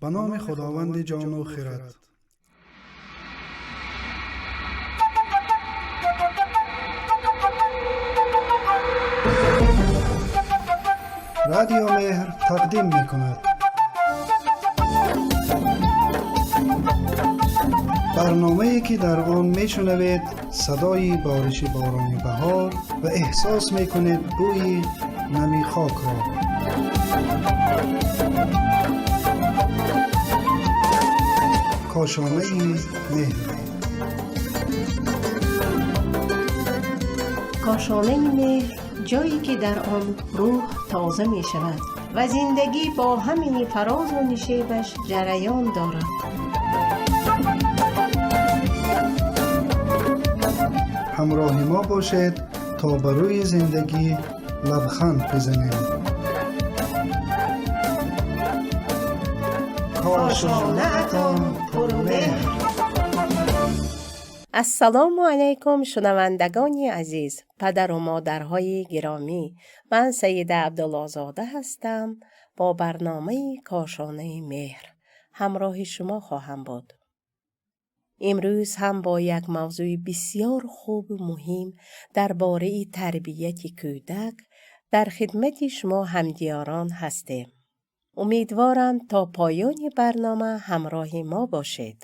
Ба номи Худованди ҷону хирад. Радио Меҳр тақдим мекунад. Барномае ки дар он мешунавед садои бориши борони баҳор ва эҳсос мекунед бӯи нами хокро. Кошонаи меҳр. Кошонаи меҳр, ҷое ки дар он рӯҳ тоза мешавад ва зиндагӣ бо ҳамаи фарозу нишебаш ҷараён дорад. Ҳамроҳи мо бошед, то ба рӯи зиндагӣ лабханд бизанем. Кошонаатон пурмеҳр. Ассалому алайкум, шунавандагони азиз, падару модарҳои гиромӣ. Ман Саида Абдуллозода ҳастам. Бо барномаи Кошонаи меҳр ҳамроҳи шумо хоҳам буд. Имрӯз ҳам бо як мавзӯи бисёр хубу муҳим дар бораи тарбияти кӯдак дар хидмати шумо ҳамдиёрон ҳастем. Умедворам, то поёни барнома ҳамроҳи мо бошед.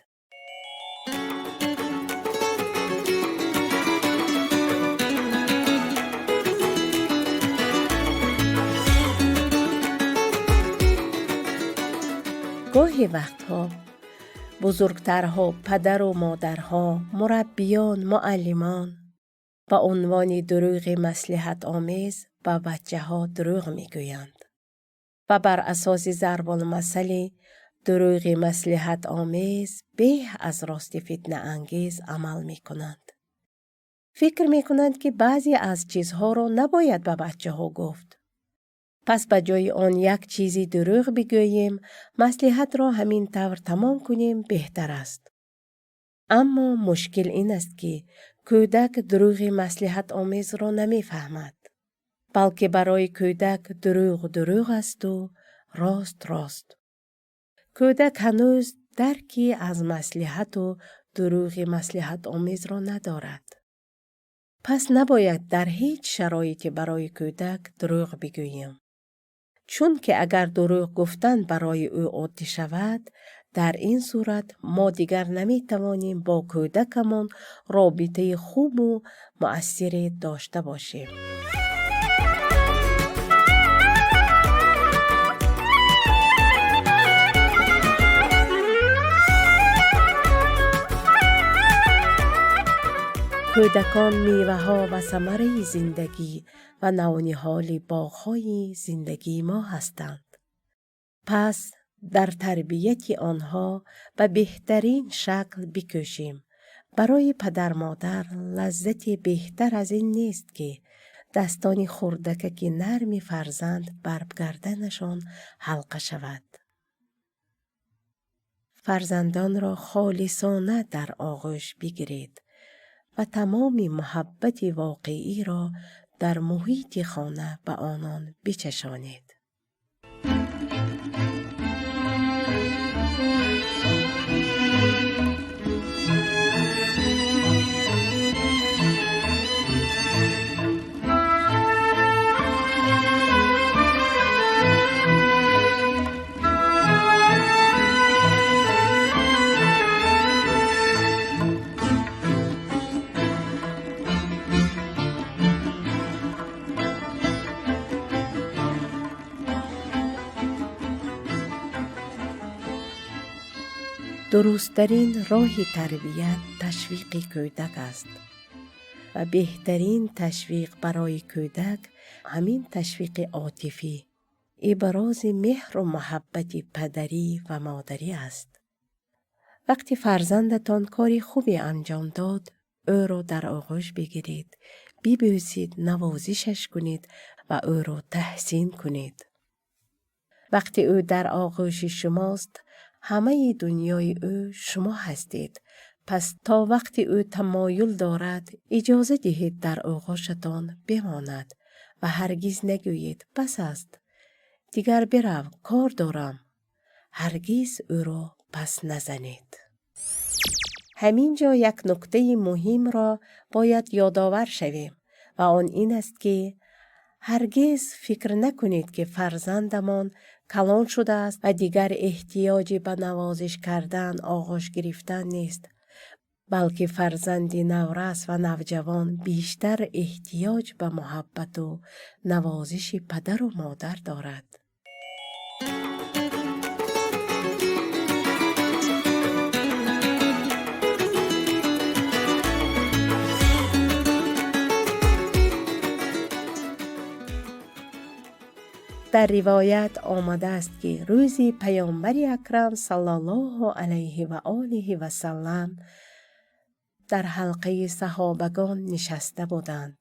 Гоҳе вақтҳо бузургтарҳо, падару модарҳо, мураббиён, муаллимон ба унвони дурӯғи маслиҳатомез ба бачаҳо дурӯғ мегӯянд ва бар асоси зарбулмасали дурӯғи маслиҳатомез беҳ аз рости фитнаангез амал мекунанд. Фикр мекунанд, ки баъзе аз чизҳоро набояд ба бачаҳо гуфт. Пас ба ҷои он як чизи дурӯғ бигӯем, маслиҳатро ҳамин тавр тамом кунем беҳтар аст. Аммо мушкил ин аст, ки кӯдак дурӯғи маслиҳатомезро намефаҳмад, балки барои кӯдак дурӯғ дурӯғ асту рост рост. Кӯдак ҳанӯз дарки аз маслиҳату дурӯғи маслиҳатомезро надорад. Пас набояд дар ҳеҷ шароите барои кӯдак дурӯғ бигӯем. Чунки агар дурӯғ гуфтан барои ӯ оддӣ шавад, дар ин сурат мо дигар наметавонем бо кӯдакамон робитаи хубу муассире дошта бошем. Кӯдакон меваҳо ва самараи зиндагӣ ва навниҳоли боғҳои зиндагии мо ҳастанд. Пас дар тарбияти онҳо ба беҳтарин шакл бикӯшем. Барои падар-модар лаззати беҳтар аз ин нест, ки дастони хурдакаки нарми фарзанд бар гарданашон ҳалқа шавад. Фарзандонро холисона дар оғӯш бигиред ва тамоми муҳаббати воқеиро дар муҳити хона ба онон бичашонед. Дурусттарин роҳи тарбият ташвиқи кӯдак аст ва беҳтарин ташвиқ барои кӯдак ҳамин ташвиқи отифӣ, ибрози меҳру муҳаббати падарӣ ва модарӣ аст. Вақти фарзандатон кори хубе анҷом дод, ӯро дар оғӯш бигиред, бибӯсид, навозишаш кунед ва ӯро таҳсин кунед. Вақте ӯ дар оғӯши шумост, ҳамаи дунёи ӯ шумо ҳастед. Пас то вақте ӯ тамоюл дорад, иҷоза диҳед дар оғӯшатон бимонад ва ҳаргиз нагӯед: бас аст, дигар бирав, кор дорам. Ҳаргиз ӯро пас назанед. Ҳамин ҷо як нуктаи муҳимро бояд ёдовар шавем ва он ин аст, ки ҳаргиз фикр накунед, ки фарзандамон калон шудааст ва дигар эҳтиёҷе ба навозиш кардан, оғӯш гирифтан нест, балки фарзанди наврас ва навҷавон бештар эҳтиёҷ ба муҳаббату навозиши падару модар дорад. Дар ривоят омадааст, ки рӯзи Паёмбари Акрам саллаллоҳу алайҳи ва олиҳи васаллам дар ҳалқаи саҳобагон нишаста буданд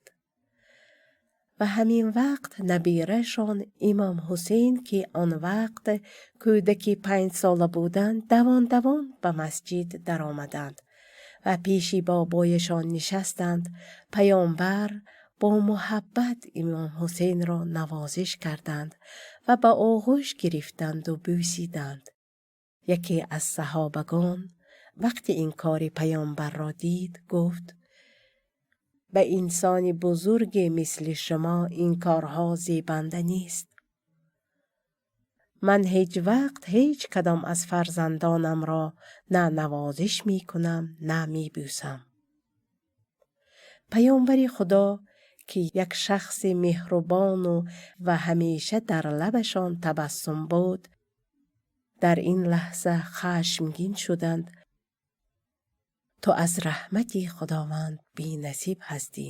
ва ҳамин вақт набирашон имом Ҳусейн, ки он вақт кӯдаки 5-сола буданд, давон-давон ба масҷид даромаданд ва пеши бобояшон нишастанд. Паёмбар бо муҳаббат имом Ҳусейнро навозиш карданд ва ба оғӯш гирифтанду бӯсиданд. Яке аз саҳобагон вақти ин кори паёмбарро дид, гуфт: ба инсони бузурге мисли шумо ин корҳо зебанда нест. Ман ҳеҷ вақт ҳеҷ кадом аз фарзандонамро на навозиш мекунам, на мебӯсам. Паёмбари Худо, ки як шахси меҳрубону ва ҳамеша дар лабашон табассум буд, дар ин лаҳза хашмгин шуданд: ту аз раҳмати Худованд бенасиб ҳастӣ.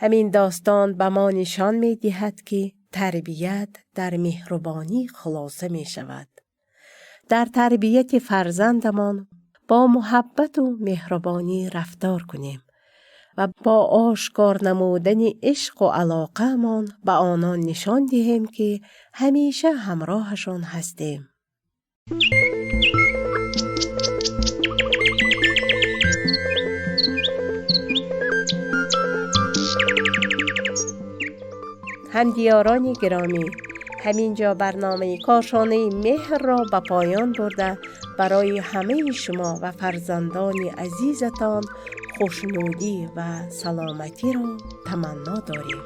Ҳамин достон ба мо нишон медиҳад, ки тарбият дар меҳрубонӣ хулоса мешавад. Дар тарбияти фарзандамон бо муҳаббату меҳрубонӣ рафтор кунем ва бо ошкор намудани ишқу алоқаамон ба онон нишон диҳем, ки ҳамеша ҳамроҳашон ҳастем. Ҳамдиёрони гиромӣ, ҳамин ҷо барномаи Кошонаи меҳрро ба поён бурда, барои ҳамаи шумо ва фарзандони азизатон хушнудӣ ва саломатиро таманно дорем.